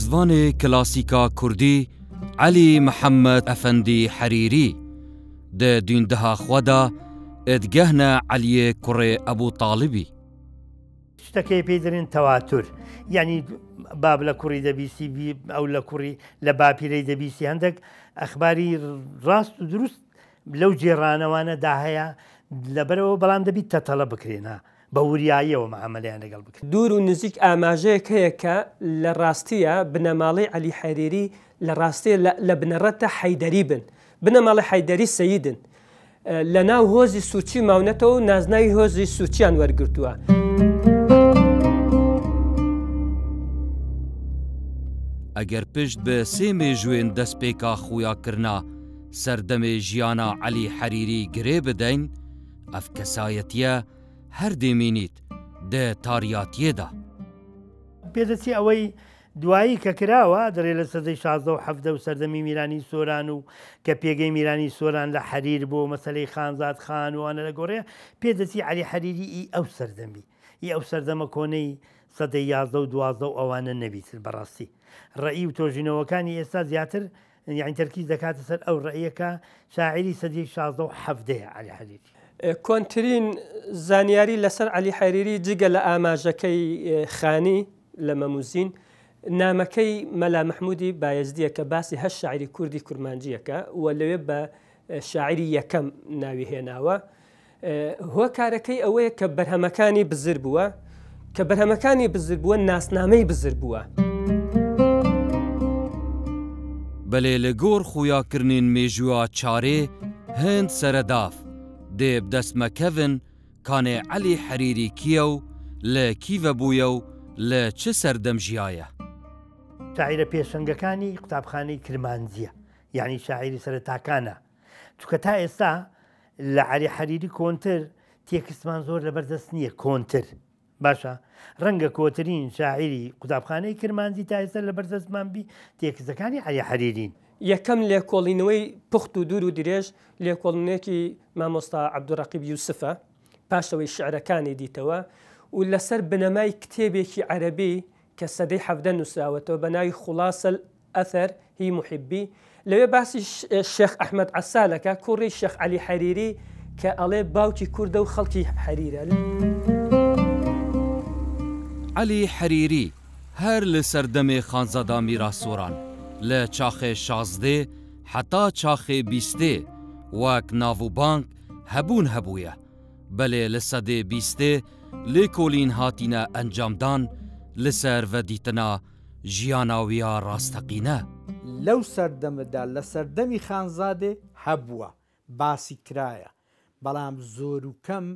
Helbestvanê klasîka kurdî Elî Mihemed Efendî Herîrî di dîndeha xwe de digehne Eliyê kurê Ebû Talibî. شتەکەی پێی دەرێن تەواتور یعنی باب لە کوڕی دەبیسی ئەو لە کوڕی لە باپیرەی دەبیسی هەندێک ئەخباری ڕاست و دروست لەو جێڕانەوانەدا هەیە لەبەرەوە بەڵام دەبیت تەتەڵە بکرێنە بە وریاییەوە معامەلەیان لەگەڵ بکرێت. دوور و نزیک ئاماژەیەک هەیە کە لە ڕاستییا بنەماڵەی عەلی حەریری لە ڕاستییا لە بنەڕەتدا حەیدەری بن. بنەماڵەی حەیدەری سەیدن. لە ناو هۆزی سورچی ماونەتەوە و نازناوی هۆزی سورچیان وەرگرتووە. ئەگەر پشت بە سێ مێژووێن دەستپێکا خویاکردنا سەردەمێ ژیانا عەلی حەریری گرێ بدەین، ئەڤ کەسایەتیە هەر دێمینیت دە تاریاتیێدا. پێدەچی ئەوەی دوایی کە کراوە، دەڵێ لە سەدەی 16 و 17 و سەردەمی میرانی سۆران و کە پێگەی میرانی سۆران لە حەریر بۆ مەسەلەی خانزاد خان و ئەوانە لە گۆڕێ، پێدەچی عەلی حەریری ئی ئەو سەردەمی، ئی ئەو سەردەمە کۆنەی سەدەی 11 و 12 و ئەوانە نەبیتن بەڕاستی. ڕەئی و تۆژینەوەکانی ئێستا زیاتر یانی تەرکیز دەکاتە سەر ئەو ڕەئیە کە شاعیری سەدەی 16 و حەڤدەیە عەلی حەریری. کۆنترین زانیاری لەسەر عەلی حەریری جگە لە ئاماژەکەی خانی لە مەموزین، نامەکەی مەلا مەحموودی بایەزدییە کە باسی هەشت شاعیری کوردی کورمانجییەکە و لەوێ بە شاعیری یەکەم ناوی هێناوە. هۆکارەکەی ئەوەیە کە بەرهەمەکانی بزر بووە، کە بەرهەمەکانی بزر بووە ناسنامەی بزر بووە. بەلێ لە گۆر خویاکرنین مێژویا چارێ هند سەرەداف دێ بدەست مەکەڤن کانێ عەلی حەریری کیە و لە کیڤە بویە و لە چ سەردەم ژیایە. شاعیرە پێشەنگەکانی قوتابخانەی کرمانجیە یانی شاعیری سەرەتاکانە چونکە تا ئێستا لە عەلی حەریری کۆنتر تێکستمان زۆر لەبەر دەست نییە کۆنتر باشە ڕەنگە کۆترین شاعیری قوتابخانەی کرمانجی تا ئێستا لەبەر دەستمان بی تێکستەکانی عەلی حەریرین. یەکەم لێکۆڵینەوەی پوخت و دوور و درێژ لێکۆڵینەوەیەکی مامۆستا عەبدولڕەقیب یوسفە پاش ئەوەی شیعرەکانی دیتەوە و لەسەر بنەمای کتێبێکی عەرەبی کە سەدەی 17 نووسراوەتەوە بە ناوی خلاصە الاثر هی محبی لەوێ باسی شێخ ئەحمەد عەسال ئەکا کوڕی شێخ عەلی حەریری کە ئەڵێ باوکی کوردە و خەڵکی حەریرە. عەلی حەریری هەر لە سەردەمێ خانزادا میرا سۆران لە چاخێ شازدێ حەتا چاخێ بیستێ وەک ناڤوبانگ هەبوون هەبوویە بەلێ لە سەدێ بیستێ لێکۆلین هاتینە ئەنجامدان لەسەر ڤەدیتنا ژیانا ویا ڕاستەقینە. لەو سەردەمەدا لە سەردەمی خانزادێ هەبووە، باسی کرایە، بەڵام زۆر و کەم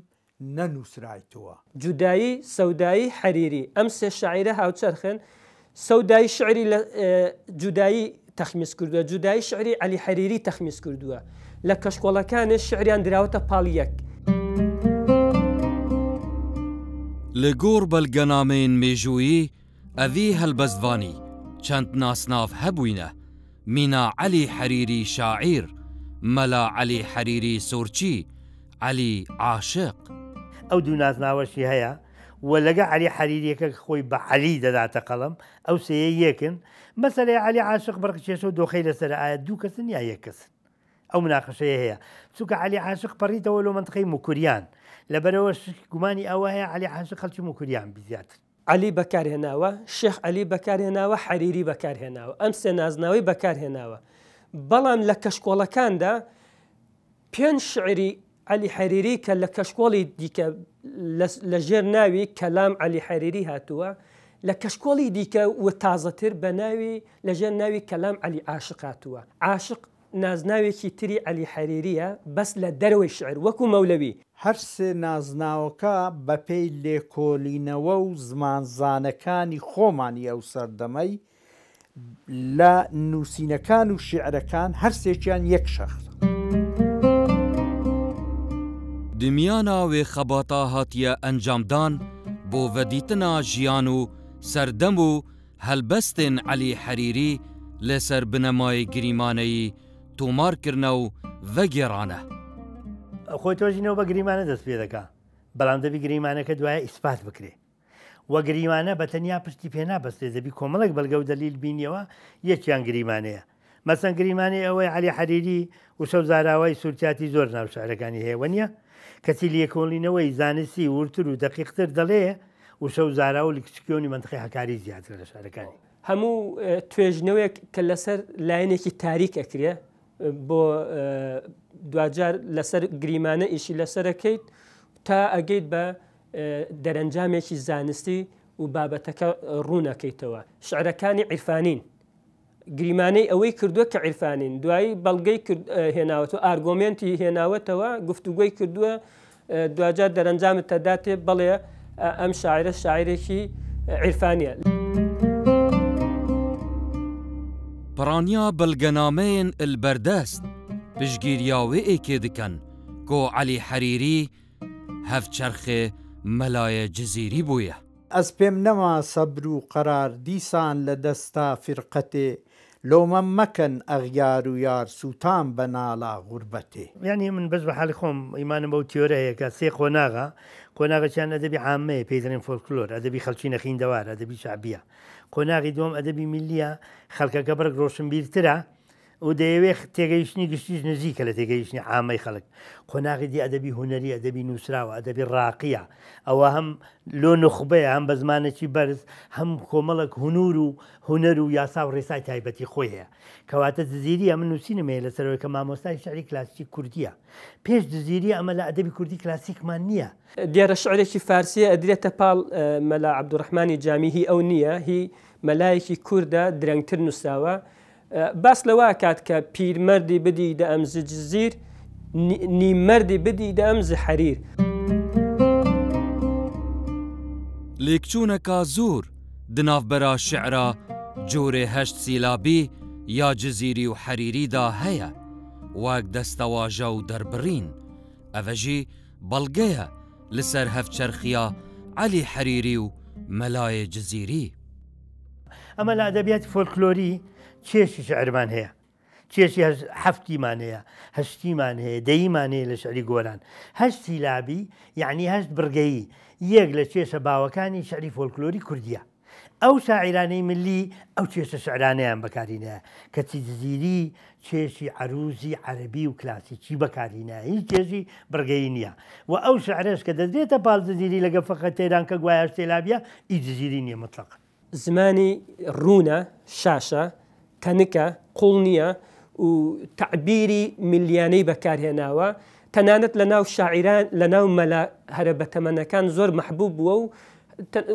نەنووسرایتووە. جودایی، سەودایی، حەریری، ئەم سێ شاعیرە هاوچەرخن، سەودایی شیعری لە جودایی تەخمیس کردووە، جودایی شیعری عەلی حەریری تەخمیس کردووە، لە کەشکۆڵەکانێ شیعریان دراوەتە پاڵ یەک. Li gor belgenameyên mêjûyî Evî helbestvanî çend nasnav hebûyne, mîna Elî Herîrî şaîr, Mela Elî Herîrî Sorçî, Elî Aşiq. ئەو دوو نازناوەشی هەیە و لەگە عەلی حەریریەکە کە خۆی بە عەلی دەداتە قەڵەم، ئەو سێیە یەکن. مەسەلەی عەلی عاشق بڕق کێشە و دۆخەی لەسەرە ئایا دوو کەسن یا یەک کەسن؟ ئەو مناقەشەیە هەیە. چونکە عەلی عاشق پەڕیتەوە لۆ مەنتقەی موکریان، لەبەرئەوە گومانی ئەوە هەیە عەلی عاشق خەڵکی موکریان بی زیاتر. عەلی بەکارهێناوە، شێخ عەلی بەکارهێناوە، حەریری بەکارهێناوە، ئەم سێ نازناوەی بەکارهێناوە، بەڵام لە کەشکۆڵەکاندا پێنج شعری عەلی حەریری کە لە کەشکۆڵی دیکە لە ژێر ناوی کەلام عەلی حەریری هاتووە، لە کەشکۆڵی دیکە و تازەتر بە ناوی لە ژێر ناوی کەلام عەلی عاشق هاتووە. عاشق نازناوێکی تری عەلی حەریرییە بەس لە دەرەوەی شیعر وەکو مەولەوی. هەر سێ نازناوەکە بەپێی لێکۆلینەوە و زمانزانەکانی خۆمانی ئەو سەردەمەی لە نووسینەکان و شیعرەکان هەرسێکیان یەک شەخسە. Di miyana wê xebata hatiye encamdan bo vedîtina jiyan û serdem û Helbestên Elî Herîrî li ser binemayê girîmaneyî tomar kirine û vegêrane. خۆی تۆژینەوە بە گریمانە دەست پێ دەکا، بەڵام دەبی گریمانەکە دوایە ئیسپات بکرێ. وە گریمانە بە تەنیا پشتی پێ نابەسترێ دەبی کۆمەڵێک بەلگە و دەلیل بینیەوە یەکیان گریمانەیە مەسەن گریمانەی ئەوەی عەلی حەریری وشە و زاراوای سورتیاتی زۆر ناو شعرەکانی هەیە وەنیە؟ کەچی لێکۆڵینەوەی زانستی وردتر و دەقیقتر دەڵێ وشە و زاراوە و لکسکیۆنی مەنتقی هەکاری زیاترە لە شعرەکانی. هەموو توێژینەوەیەک کە لەسەر لایەنێکی تاریک ئەکرێ بۆ دواجار لەسەر گریمانە ئیشی لەسەرەکەیت تا ئەگەیت بە دەرەنجامێکی زانستی و بابەتەکە ڕوونەکەیتەوە شعرەکانی عیرفانین گریمانەی ئەوەی کردووە کە عیرفانین، دوایی بەڵگەی هێناوەتەوە، ئارگۆمێنتی هێناوەتەوە، گفتوگۆی کردووە، دواجار دەرەنجامت تەداتێ بەڵێ ئەم شاعرە شاعرێکی عیرفانیە. Piraniya belgenameyên li ber dest piştgîriya wê êkê dikin ku Elî Herîrî hevçerxê Melayê Cizîrî bûye. ئەز پێم نەما سەبر و قەرار دیسان لە دەستا فیرقەتێ لۆمەم مەکەن ئەغیار و یار سووتام بە ناڵا غوربەتێ. یانی من بەس بە حالی خۆم ئیمانم بەو تیۆرە هەیە کە سێ قۆناغە، قۆناغێکیان ئەدەبی عامەیە پێی دەڵێن فۆلکلۆر، ئەدەبی خەڵکی نەخیندەوار، ئەدەبی شەعبییە. قۆناغی دووەم ئەدەبی میللییە، خەڵکەکە بڕێک ڕۆشنبیرترە، و دەیەوێ تێگەیشتنی گشتیش نزیکە لە تێگەیشتنی عامەی خەڵک. قۆناغی دی ئەدەبی هونەری، ئەدەبی نووسراوە، ئەدەبی ڕاقییە. ئەوە هەم لۆ نوخبەیە، هەم بە زمانێکی بەرز، هەم کۆمەڵێک هونور و هونەر و یاسا و ڕێسای تایبەتی خۆی هەیە. کەواتە دزیری ئەمن نووسینم هەیە لەسەر ئەوەی کە مامۆستای شیعری کلاسیکی کوردییە. پێش دزیری ئەمە لە ئەدەبی کوردی کلاسیکمان نییە. دیارە شعرێکی فارسییە ئەدرێتە پاڵ مەلا عەبدوڕەحمانی جامی هی ئەو نییە، هی مەلایەکی کوردە درەنگتر نووسراوە. باس لەوە ئەکات کە پیر مەردی بدیدە ئەم ز جزیر نیم مەردی بدیدە ئەم ز حەریر. Lêkçûneka zor di navbera şi'ra corê heşt sîlabî ya Cizîrî û Herîrî de heye, wek destewaje û derbirîn. Eve jî belge ye li ser hevçerxiya Elî Herîrî û Melayê Cizîrî. ئەمە لە ئەدەبیاتی فۆلکلۆری کێشی شعرمان هەیە، کێشی هەفتیمان هەیە، هەشتیمان هەیە، دەیمان هەیە لە شعری گۆران. هەشت سیلابی یەعنی هەشت بڕگەیی یەک لە کێشە باوەکانی شعری فۆلکلۆری کوردییە. ئەو شاعیرانەی ملی ئەو کێشە شعرانەیان بەکارهینایە، کەچی جزیری کێشی عەرووزی عەرەبی و کلاسیکی بەکارهینایە، هیچ کێشی بڕگەیی نییە و ئەو شعرەش کە دەدرێتە پاڵ جزیری لەگەڵ فەقێ تەیران کە گوایە هەشت سێلابییە، ئی جزیری نییە موتڵەقەن. زمانی ڕوونە، شاشە، تەنکە، قوڵ نییە و تەعبیری میللیانەی بەکارهێناوە، تەنانەت لە ناو شاعیران، لە ناو مەلا هەرە بەتەمەنەکان زۆر مەحبوب بووە و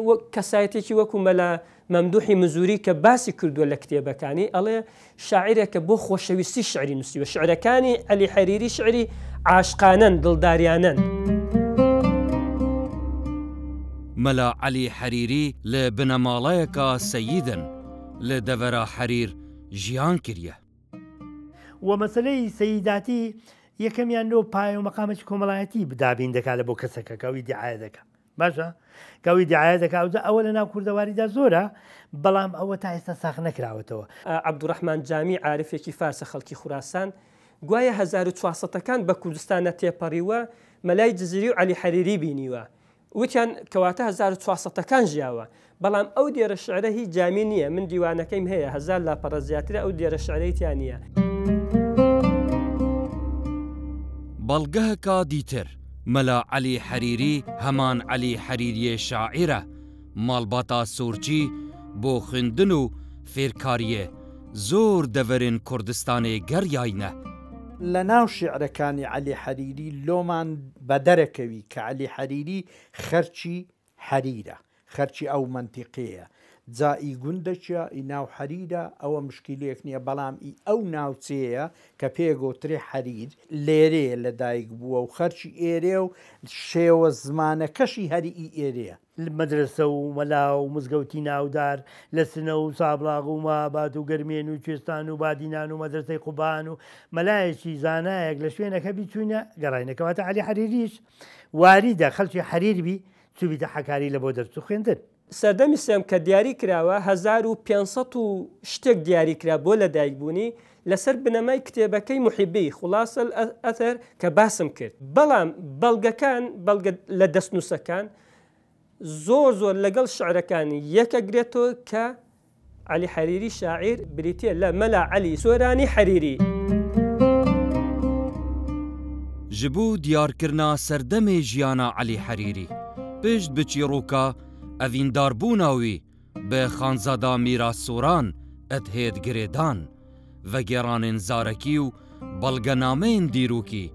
وەک کەسایەتێکی وەکو مەلا مەمدوحی مزوری کە باسی کردووە لە کتێبەکانی ئەڵێ شاعیرێکە بۆ خۆشەویستی شعری نووسیوە، شعرەکانی عەلی حەریری شعری عاشقانەن، دڵداریانەن. مەلا عەلی حەریری li بنەماڵەیەکا سەییدن li devera Herîr jiyan kiriye. وە مەسەلەی سەییداتی یەکەمیان لۆ پایە و مەقامێکی کۆمەڵایەتی دابین دەکا لە بۆ کەسەکە کە ئەو ئیدیعایە دەکا. باشە کە ئەو ئیدعایە دەکا ئەوجا ئەوە لە ناو کوردەواریدا زۆرە بەڵام ئەوە تا ئێستا ساغ نەکراوەتەوە. عەبدوڕەحمان جامی عارفێکی فارسە خەڵکی خوراسان گوایە 1400 ەکان بە کوردستانە تێپەڕیوە مەلای جزیری و عەلی حەریری بینیوە وتیان کەواتە 1400 ەکان ژیاوە بەڵام ئەو دێرە شعرە هی جامی نییە من دیوانەکەیم هەیە هەزار لاپەڕە زیاترە ئەو دێرە شعرەی تیا نییە. بەڵگەهەکا دیتر، مەلا عەلی حەریری هەمان عەلی حەریریێ شاعیرە، ماڵباتا سۆرچی بۆ خوێندن و فێرکاریێ زۆر دەڤەرێن کوردستانێ گەڕیاینە. لە ناو شیعرەکانی عەلی حەریری لۆمان بەدەرەکەوی کە عەلی حەریری خەرکی حەریرە خەرکی ئەو مەنتیقەیە جا ئی گوندەکیە ئی ناو حەریرە ئەوە مشکیلەیەک نیە بەڵام ئی ئەو ناوچەیە کە پێ گۆترێ حەریر لێرەیە لە دایک بووە و خەرکی ئێرەیە و شێوە زمانەکەشی هەر ئی ئێرەیە. مەدرەسە و مەلا و مزگەوتی ناودار لە سنە و سابڵاغ و مەهاباد و گەرمێن و کوێستان و بادینان و مەدرەسەی قوبان و مەلایەکی زانایەک لە شوێنێک هەبی چووینە گەڕاینە کەواتە عەلی حەریریش واریدە خەڵکی حەریر بی چووبیتە حەکاری لە بۆ دەرس و خوێندن. سەردەمی سێم کە دیاری کراوە 1500 و شتێک دیاری کرا بۆ لەدایک بوونی لەسەر بنەمای کتێبەکەی موحیبی، خلاصە الاثر، کە باسم کرد بەڵام بەڵگەکان بەڵگە لە دەستنووسەکان زۆر زۆر لەگەڵ شعرەکانی یەکەگرێتەوە کە عەلی حەریری شاعیر بریتیە لە مەلا عەلی سۆرانی حەریری. Ji bo diyarkirina serdemê jiyana Elî Herîrî, pişt bi çîroka evîndarbûna wî bi Xanzada Mîra Soran dihêt girêdan, vegêranên zarekî û belgenameyên dîrokî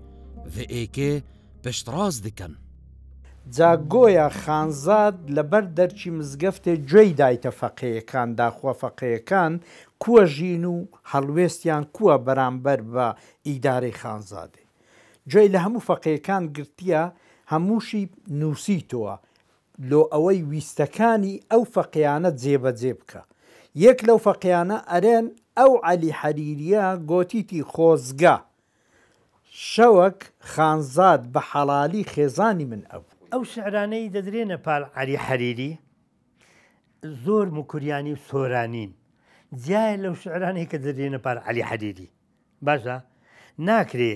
vê êkê piştrast dikin. جا گۆیا خانزاد لە بەر دەرکی مزگەفتێ گوێی دایتە فەقێیەکان داخوا فەقێیەکان کوە ژین و هەڵوێستیان کوە بەرامبەر بە ئیدارەی خانزادێ گوێی لە هەموو فەقێیەکان گرتیە هەمووشی نووسیتەوە لۆ ئەوەی ویستەکانی ئەو فەقێیانە جێبەجێ بکا یەک لەو فەقێیانە ئەرێن ئەو عەلی حەریریە گۆتیتی خۆزگە شەوەک خانزاد بە حەڵالی خێزانی من ئەبوو. ئەو شعرانەی دەدرێنە پاڵ عەلی حەریری زۆر موکریانی و سۆرانین، جیایە لەو شعرانەی کە دەدرێنە پاڵ عەلی حەریری. باشە ناکرێ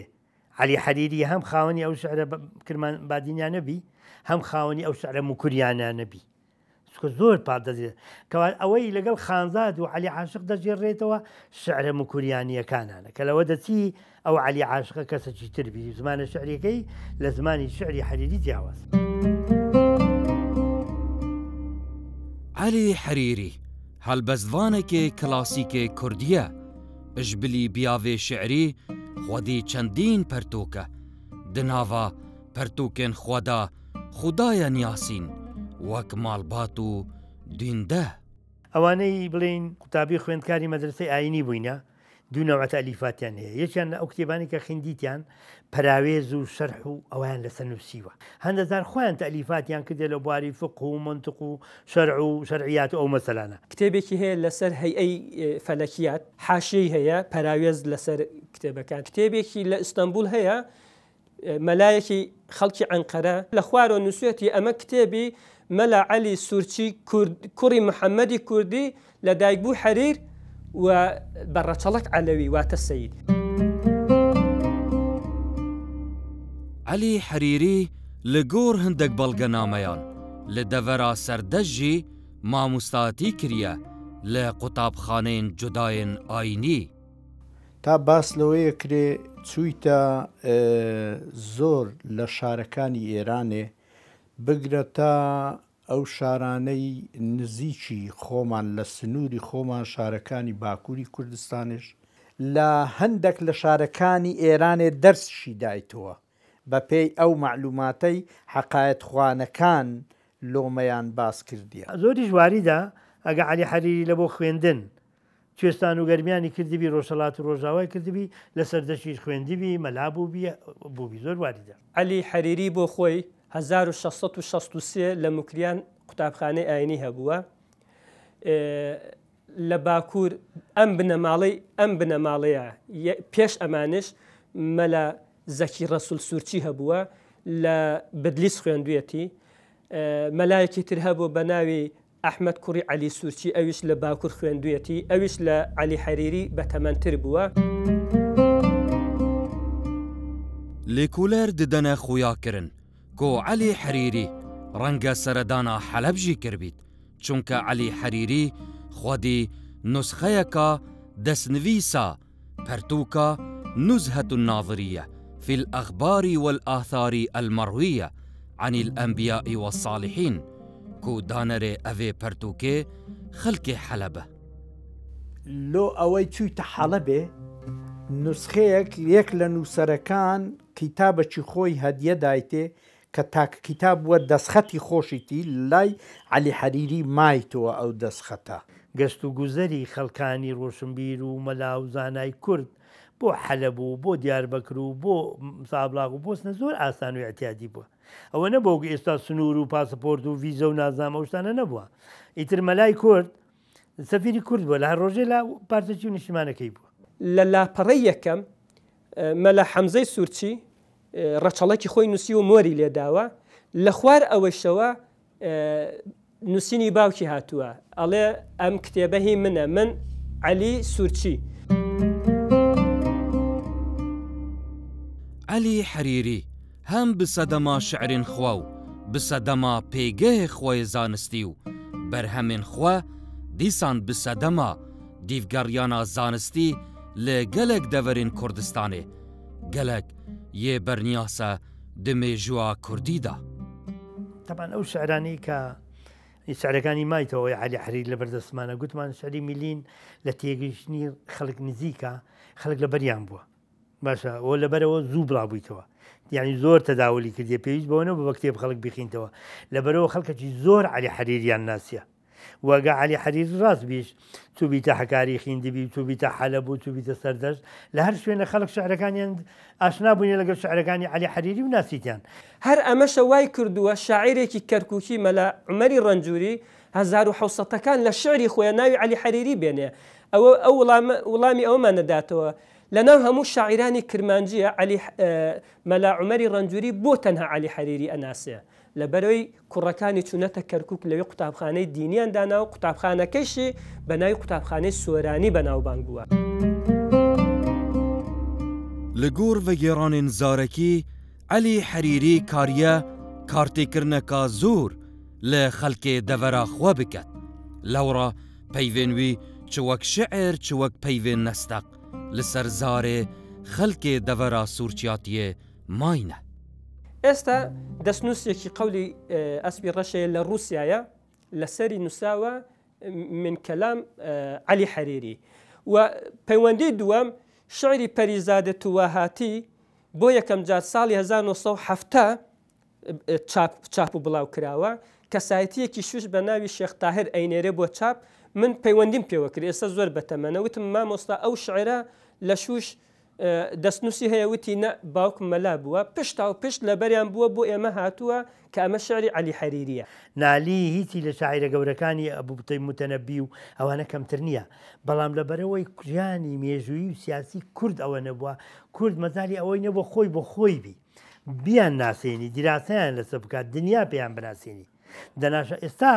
عەلی حەریری هەم خاوەنی ئەو شعرە کرمان بادینیانە بی، هەم خاوەنی ئەو شعرە موکریانانە بی. چونکە زۆر پاڵ دەدرێت کەوا ئەوەی لەگەڵ خانزاد و عەلی عاشق دەگێڕێتەوە شعرە موکریانییەکانانە کە لەوە دەچی ئەو عەلی عاشقە کەسەکی تر بی زمانە شعریەکەی لە زمانی شعری حەریری جیاواز. عەلی حەریری هەلبەستڤانێکێ کلاسیکێ کوردیە، ji bilî biyavê şi'rî xwedî çendîn pertûk e. Di nava pertûkên xwe de Xwedaya niyasîn wek malbat û dîndeh. ئەوانەی بڵێین قوتابی خوێندکاری مەدرەسەی ئایینی بووینە دوو نەوع تەئلیفاتیان هەیە، یەکیان ئەو کتێبانەی کە خیندیتیان پەراوێز و شەرح و ئەوەیان لەسەر نووسیوە، هەندە جار خۆیان تەئلیفاتیان کردیە لە بواری فقه و مەنتق و شەرع و شەرعیات و ئەو مەسەلانە. کتێبێکی هەیە لەسەر هەیئەی فەلەکیات، حاشیەی هەیە، پەراوێز لەسەر کتێبەکان. کتێبێکی لە ئیستەنبوڵ هەیە مەلایەکی خەڵکی ئەنقەرە لە خوارەوە نووسویەتی ئەمە کتێبی مەلا عەلی سورچی کورد کوڕی محەممەدی کوردی لە دایکبووی حەریر و بە ڕەچەڵەک عەلەوی واتە سەید. عەلی حەریری li gor hindek belgenameyan li devera Serdeş jî mamostatî kiriye li qutabxaneyên cudayên ayînî. تا باس لەوەیە کرێ چوویتە زۆر لە شارەکانی ئێرانێ بگرە تا ئەو شارانەی نزیکی خۆمان لە سنووری خۆمان شارەکانی باکووری کوردستانێش لە هەندەک لە شارەکانی ئێرانێ دەرسشی دایتەوە بە پێی ئەو مەعلوماتەی حەقایەتخوانەکان لۆمەیان باس کردیە. زۆریش واریدە ئەگە عەلی حەریری لە بۆ خوێندن کوێستان و گەرمیانی کردبی، ڕۆژهەڵات و ڕۆژاوای کردبی، لە سەردەشتیش خوێندبی، مەلا بووبی، بووبی زۆر واریدە. عەلی حەریری بۆ خۆی 1663 لە موکریان قوتابخانەی ئاینی هەبووە. لە باکوور ئەم بنەماڵەی ئەم بنەماڵەیە پێش ئەمانش مەلا زەکی ڕەسول سوورچی هەبووە لە بدلیس خوێندویەتی. مەلایەکی تر هەبوو بە ناوی ئەحمەد کوڕی عەلی سوورچی ئەویش لە باکوور خوێندوویەتی، ئەویش لە عەلی حەریری بەتەمەنتر بووە. Lêkoler didene xuyakirin ku Elî Herîrî renge seredana Heleb jî kiribît, çunke Elî Herîrî xwedî nusxeyeka destnivîsa pertûka Nuzhetu'n-Nazirîye fî'l-Exbarî we'l-Atharî el-Merwîye Anîl-Enbiyai we's-Salihîn ku danerê evê pertûkê xelkê Heleb e. لۆ ئەوەی چوویتە حەڵەبێ نوسخەیەک یەک لە نووسەرەکان کیتابەکی خۆی هەدیە دایتێ کە تاکە کیتاب بووە دەسخەتی خۆشیتی لای عەلی حەریری مایتەوە ئەو دەسخەتە. گەشت و گوزەری خەڵکانی ڕۆشنبیر و مەلا و زانای کورد بۆ حەلەب و بۆ دیاربەکر و بۆ سابڵاغ و بۆ سنە زۆر ئاسان و ئیعتیادی بووە. ئەوە نەبووە وەک ئێستا سنوور و پاسەپۆرت و ڤیزە و نازنامە ئەو شتانە نەبووە. ئیتر مەلای کورد سەفیری کورد بووە لە هەر ڕۆژێ لە پارچەکی و نیشتیمانەکەی بووە. لە لاپەڕەی یەکەم مەلا حەمزەی سوورچی ڕەچەڵەکی خۆی نووسیوە و مۆری لێداوە، لە خوار ئەوەیشەوە نووسینی باوکی هاتووە ئەڵێ ئەم کتێبە هی منە من عەلی سوورچی. عەلی حەریری هەم bi sedema şi'rên xwe û bi sedema pêgehê xwe yê zanistî û berhemên xwe, dîsan bi sedema dîvgeriyana zanistî li gelek deverên Kurdistanê, gelek yê berniyase di mêjûa kurdî de. تەبعەن ئەو شعرانەی کە شعرەکانی مایتەوە ئەوەی عەلی حەریر لەبەر دەستمانە گوتمان شعری میلین لە تێگەیشتنی خەڵک نزیکە خەڵک لەبەریان بووە باشە ئەوە لەبەرەوە زوو بڵاوبوویتەوە یعنی زۆر تەداولی کردیە پێویست بەوە نەبوو بە کتێب خەڵک بیخینتەوە لەبەرەوە خەڵکەکی زۆر عەلی حەریریان ناسیە وەگە عەلی حەریری ڕاست بیش چوبیتە حەکاری خیندبی و چوبیتە حەلەب و چوبیتە سەردەشت لە هەر شوێنە خەڵک شعرەکانیان ئاشنا بووینە لەگەڵ شعرەکانی عەلی حەریری و ناسیتیان. هەر ئەمەشە وای کردووە شاعیرێکی کەرکوکی مەلا عومەری ڕەنجوری 1700ەکان لە شعری خۆیا ناوی عەلی حەریری بێنێ ئەوە ئەو وڵامە وڵامی ئەوەمان نەداتەوە لەناو هەموو شاعیرانی کرمانجیە عەلی مەلا عومەری ڕەنجوری بۆ تەنها عەلی حەریری ئەناسێ لەبەرئەوەی کوڕەکانی چوونەتە کەرکوک لەوێ قوتابخانەی دینیان دانا و قوتابخانەکەیشی بە ناوی قوتابخانەی سۆرانی بەناوبانگ بووە. Li gor vegêranên zarekî Elî Herîrî kariye kartêkirineka zor li xelkê devera xwe biket. Lewra peyvên wî çi wek şi'r çi wek peyvên nesteq li ser zarê xelkê devera Sûrçiyatiyê mayne. ئێستا دەستنووسێکی قەولی ئەسپی ڕەش هەیە لە ڕووسیایە لەسەری نووساوە من کەلام عەلی حەریری و پەیوەندی دووەم شعری پەریزادە تواهاتی بۆ یەکەم جار ساڵی 1970 چاپ چاپ و بڵاو کراوە کەسایەتیەکی شوش بە ناوی شێخ تاهر ئەینێرێ بۆ چاپ من پەیوەندیم پێوە کرد ئێستا زۆر بەتەمەنە وتم مامۆستا ئەو شعرە لە شوش دەستنووسی هەیە وتی نە باوکم مەلا بووە پشتاو پشت لەبەریان بووە بۆ ئێمە هاتووە کە ئەمە شعری عەلی حەریریە. نالی هیچی لە شاعیرە گەورەکانی ئەبو موتەنەبی و ئەوانە کەمتر نییە، بەڵام لەبەرئەوەی ژیانی مێژوویی و سیاسی کورد ئەوە نەبووە، کورد مەجالی ئەوەی نەبووە خۆی بۆ خۆی بی بیان ناسێنی، دیراسەیان لەسەر بکات، دنیا پێیان بناسێنی. دەناشە ئێستا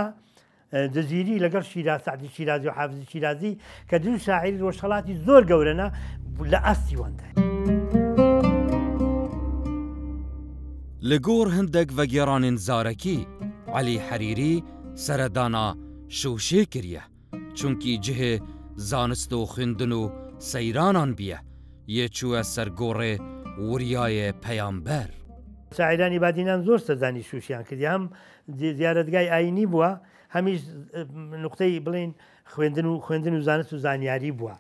جزیری لەگەڵ شیراز سەعدی شیرازی و حافزی شیرازی کە دوو شاعیری ڕۆژهەڵاتی زۆر گەورەنە لە ئاستی وەندای. Li gor hindek vegêranên zarekî, Elî Herîrî seredana Şûşê kiriye, çunkî cihê zanist û xwîndin û seyranan bîye, yê çûye ser gorê Wiryayê Peyamber. شاعیرانی بادینان زۆر سەردانی شوشیان کردیە هەم زیارەتگای ئاینی بووە هەمیش نوقتەی بڵێین خوێندن و خوێندن و زانست و زانیاری بووە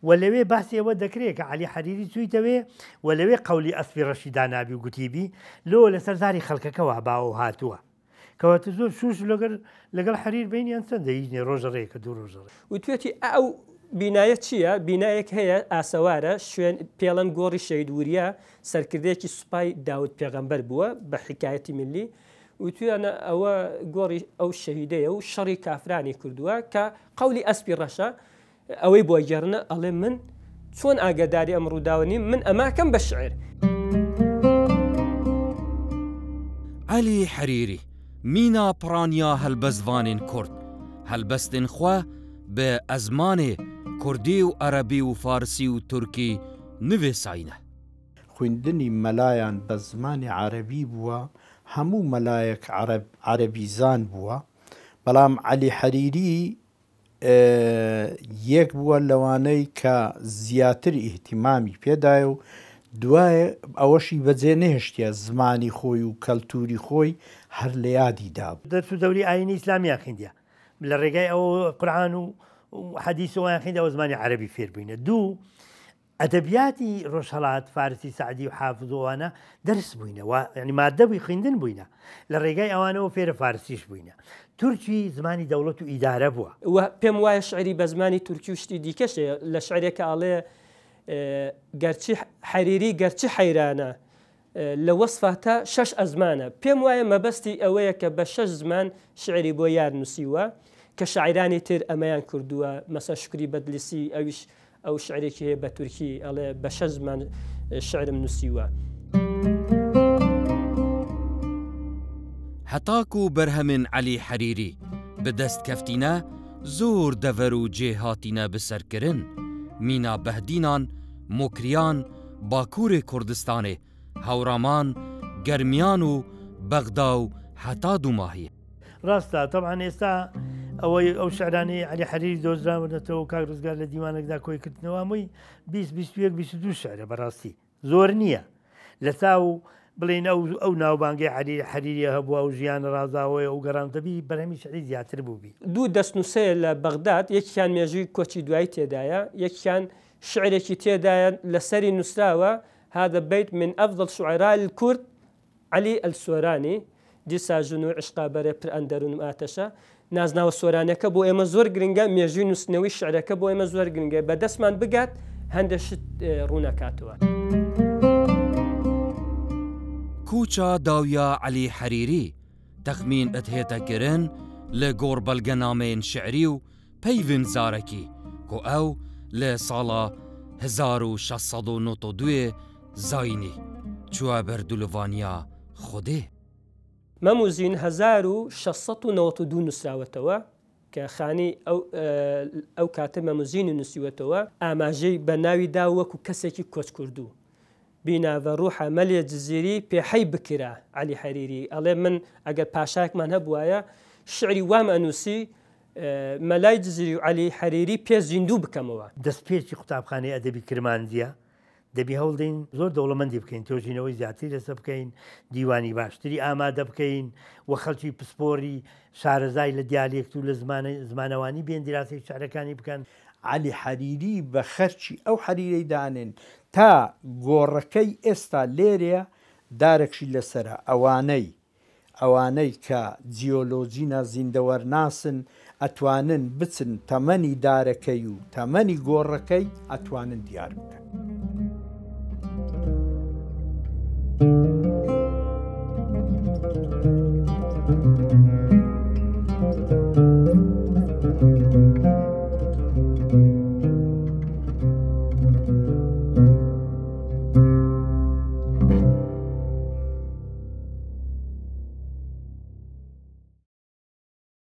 و لەوێ باسی ئەوە دەکرێت کە عەلی حەریری چوویتەوێ و لەوێ قەولی ئەسپی ڕەشی دانابی و گوتیبی لۆ لەسەر زاری خەڵکەکەوە باوە و هاتووە کەواتە زۆر شوش لەگەر لەگەڵ حەریر بینیان چەندە هیچ نیە ڕۆژە ڕێکە دوو ڕۆژە ڕێ. وتوێتی ئەو بینایە چییە؟ بینایەک هەیە ئاسەوارە شوێن پێڵەن گۆڕی شەهید وریا سەرکردەیەکی سوپای داود پێغەمبەر بووە بە حیکایەتی ملی وتویانە ئەوە گۆڕی ئەو شەهیدەیە و شەڕی کافرانی کردووە کە قەولی ئەسپی ڕەشە ئەوەی بۆ گێڕنە ئەڵێ من چۆن ئاگاداری ئەم ڕووداوە نیم من ئەماکەم بە شعر. عەلی حەریری، مینا پڕانیا هەلبەستڤانێن کورد، هەلبەستێن خوە bi ezmanê kurdî û erebî û farsî û turkî nivêsayîne. خویندنی مەلایان بە زمانی عەرەبی بووە، هەموو مەلایەک عەرەب عەرەبیزان بووە، بەڵام عەلی حەریری یەک بووە لەوانەی کە زیاتر ئیهتیمامی پێدایە و دوای ئەوەشی بەجێ نەهێشتیە زمانی خۆی و کەلتوری خۆی هەر لە یادی دابوو. دەرس و دەوری ئایینی ئیسلامیان خویندیە لە ڕێگای ئەوە قورئان و حەدیس و ئەویان خویندەوە زمانی عەرەبی فێر بووینە. دوو ئەدەبیاتی ڕۆژهەڵات فارسی سەعدی و حافز و ئەوانە دەرس بووینە و یعنی مادە بووی خویندن بووینە لە ڕێگای ئەوانەوە فێرە فارسیش بووینە. تورکی زمانی دەوڵەت و ئیدارە بووە. و پێم وایە شعری بە زمانی تورکی و شتی دیکەش هەیە لە شعرێکا ئەڵێ گەرچی حەریری گەرچی حەیرانە لە وەسفاتە شەش ئەزمانە پێم وایە مەبەستی ئەوەیە کە بە شەش زمان شعری بۆ یار نووسیوە کە شاعیرانی تر ئەمەیان کردووە مەسە شوکری بەدلیسی ئەویش ئەو شعرێکی هەیە بە تورکی ئەڵێ بە شەش زمان شعرم نووسیوە. هەتاکو بەرهەمێن عەلی حەریری bi dest keftîne zor dever û cê hatîne biserkirin, mîna Behdînan, Mokriyan, Bakurê Kurdistanê, Hewraman, Germiyan û Bexda û هەتا دوماهی. ڕاستە تەبعەن ئێستا ئەوەی ئەو شعرانەی عەلی حەریری دۆزراونەتەوە و کاک ڕزگار لە دیوانێکدا کۆی کردنەوە هەمووی 20 21 22 شعرە بەڕاستی زۆر نییە لە چاو بڵێین ئەو ئەو ناوبانگەی عەلی حەریری هەبووە ئەو ژیانە ڕازاوەیە ئەو گەڕان دەبی بەرهەمی شعری زیاتر بووبی. دوو دەستنووسەیە لە بەغداد، یەکیان مێژووی کۆچی دوایی تێدایە، یەکیان شعرێکی تێدایە لەسەری نووسراوە، هذا بیت من افضل شعراء الکورد عەلی ئەلسۆرانی، دیسا ژن و عشقا بەرێ پر ئەندەرونم ئاتەشە، نازناوە سۆرانیەکە بۆ ئێمە زۆر گرنگە، مێژووی نووسینەوەی شعرەکە بۆ ئێمە زۆر گرنگە، بە دەستمان بگات هەندێک شت ڕوونەکاتەوە. کوچا داویا عەلی حەریری، تەخمین ئەتهێتە کرن لە گۆڕ بەلگەنامەێن شعری و پەیڤن زارەکی کو ئەو لە ساڵا 1692 زاینی چوە بەر دولڤانیا خودێ. مەم و زین 1692 نووسراوەتەوە کە خانی ئەو ئەو کاتە مەم و زینی نووسیوەتەوە، ئاماژەی بە ناوی دا وەکو کەسێکی کۆچکردوو. بیناڤە ڕوحە مەلێ جزیری پێ حەی بکرا عەلی حەریری ئەڵێ من ئەگەر پاشایەکمان هەبوایە شعری وام ئەنووسی مەلای جزیری و عەلی حەریری پێ زیندوو بکەمەوە. دەستپێکی قوتابخانەی ئەدەبی کرمانجیە، دەبی هەوڵدەین زۆر دەوڵەمەندی بکەین، تۆژینەوەی زیاتری لەسەر بکەین، دیوانی باشتری ئامادە بکەین و خەڵکی پسپۆری شارەزای لە دیالێکت و لە زمانەوانی بێن دیراسەی شعرەکانی بکەن. عەلی حەریری بە خەرکی ئەو حەریرەی دانێن تا گۆڕەکەی ئێستا لێرەیە دارەکشی لەسەرە ئەوانەی ئەوانەی کە جیۆلۆجینا زیندەوەرناسن ئەتوانن بچن تەمەنی دارەکەی و تەمەنی گۆڕەکەی ئەتوانن دیار بکەن.